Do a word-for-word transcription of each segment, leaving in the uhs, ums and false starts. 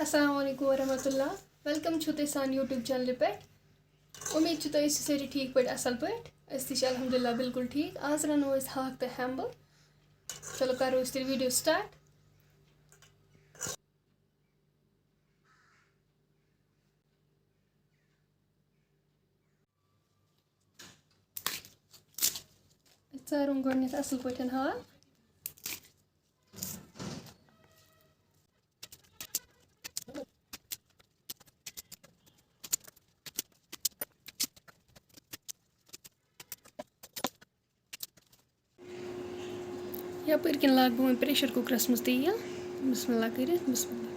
السلام علیکم ورحمۃ اللہ۔ ویلکم چھُو تُہۍ سانہِ YouTube چینلہِ پٮ۪ٹھ۔ اُمید چھِ تُہۍ ٲسِو سٲری ٹھیٖک پٲٹھۍ، اَصٕل پٲٹھۍ۔ أسۍ تہِ چھِ الحمدللہ بِلکُل ٹھیٖک۔ آز رَنو أسۍ ہاکھ تہٕ ہٮ۪مبہٕ۔ چلو کَرو أسۍ تیٚلہِ video start۔ أسۍ ژارون گۄڈٕنٮ۪تھ اَصٕل پٲٹھۍ ہاکھ۔ یَپٲرۍ کِنۍ لاگہٕ بہٕ وۄنۍ pressure cookerَس منٛز تیٖل۔ بسم اللہ کٔرِتھ، بسم اللہ۔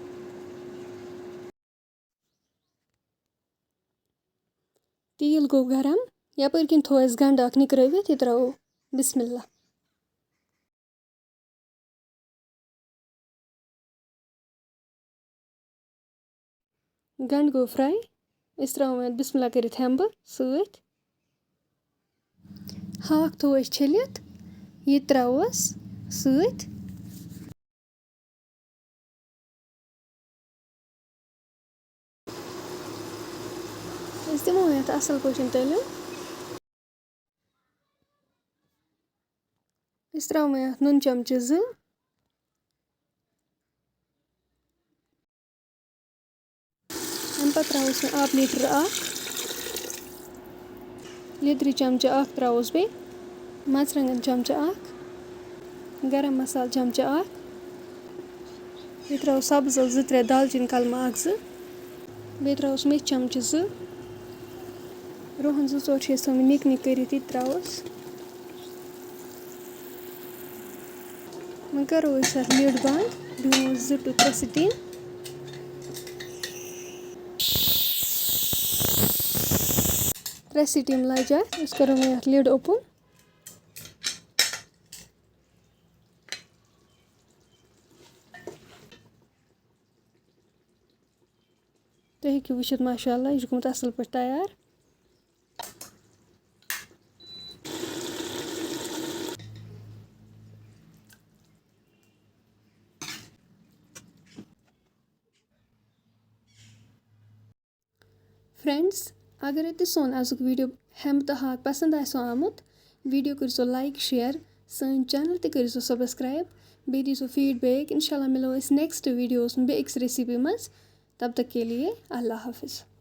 تیٖل گوٚو گرم۔ یَپٲرۍ کِنۍ تھوٚو اَسہِ گنٛڈٕ اَکھ نِکرٲوِتھ، یہِ ترٛاوو۔ بسم اللہ۔ گنٛڈٕ گوٚو fry۔ أسۍ ترٛاوو وۄنۍ بسم اللہ کٔرِتھ ہٮ۪مبہٕ سۭتۍ۔ ہاکھ تھوٚو اَسہِ چھٔلِتھ، یہِ تہِ ترٛاووس سۭتۍ۔ أسۍ دِمو یَتھ اَصٕل پٲٹھۍ تٔلیُن۔ أسۍ ترٛاوو یَتھ نُن چمچہٕ زٕ۔ اَمہِ پَتہٕ ترٛاووس وۄنۍ آبہٕ لیٖٹر اَکھ۔ لیٚدرِ چمچہٕ اَکھ ترٛاووس بیٚیہِ۔ مَرژٕوانٛگَن چمچہٕ اَکھ۔ گرم مصالہٕ چمچہٕ اَکھ۔ بیٚیہِ ترٛاوو سبٕز ٲلہٕ زٕ ترٛےٚ، دالچیٖن کلمہٕ اَکھ زٕ۔ بیٚیہِ ترٛاووس میٚتھِ چمچہٕ زٕ۔ رُہَن زٕ ژور چھِ أسۍ تھٲومٕتۍ نِک نِک کٔرِتھ، یہِ تہِ ترٛاووس۔ وۄنۍ کَرو أسۍ اَتھ lid بنٛد، دِمو زٕ to ترٛےٚ سِٹیٖم۔ ترٛےٚ سِٹیٖم لَجہِ اَتھ، أسۍ کَرو وۄنۍ اَتھ lid open۔ تُہۍ ہیٚکِو وٕچھِتھ، ماشاء اللہ، یہِ چھُ گوٚمُت اَصٕل پٲٹھۍ تیار۔ Friends، اگرے تۄہہِ سون ازُک video ہٮ۪مہٕ تہٕ ہاکھ پسند آسیو آمُت، video کٔرزیو like، share، سٲنۍ channel تہِ کٔرزیو subscribe، بیٚیہِ دیٖزیو feedback۔ انشاءاللہ مِلو أسۍ next videoس منٛز بیٚیہِ أکِس recipe منٛز۔ تب تک کے لیے اللہ حافظ۔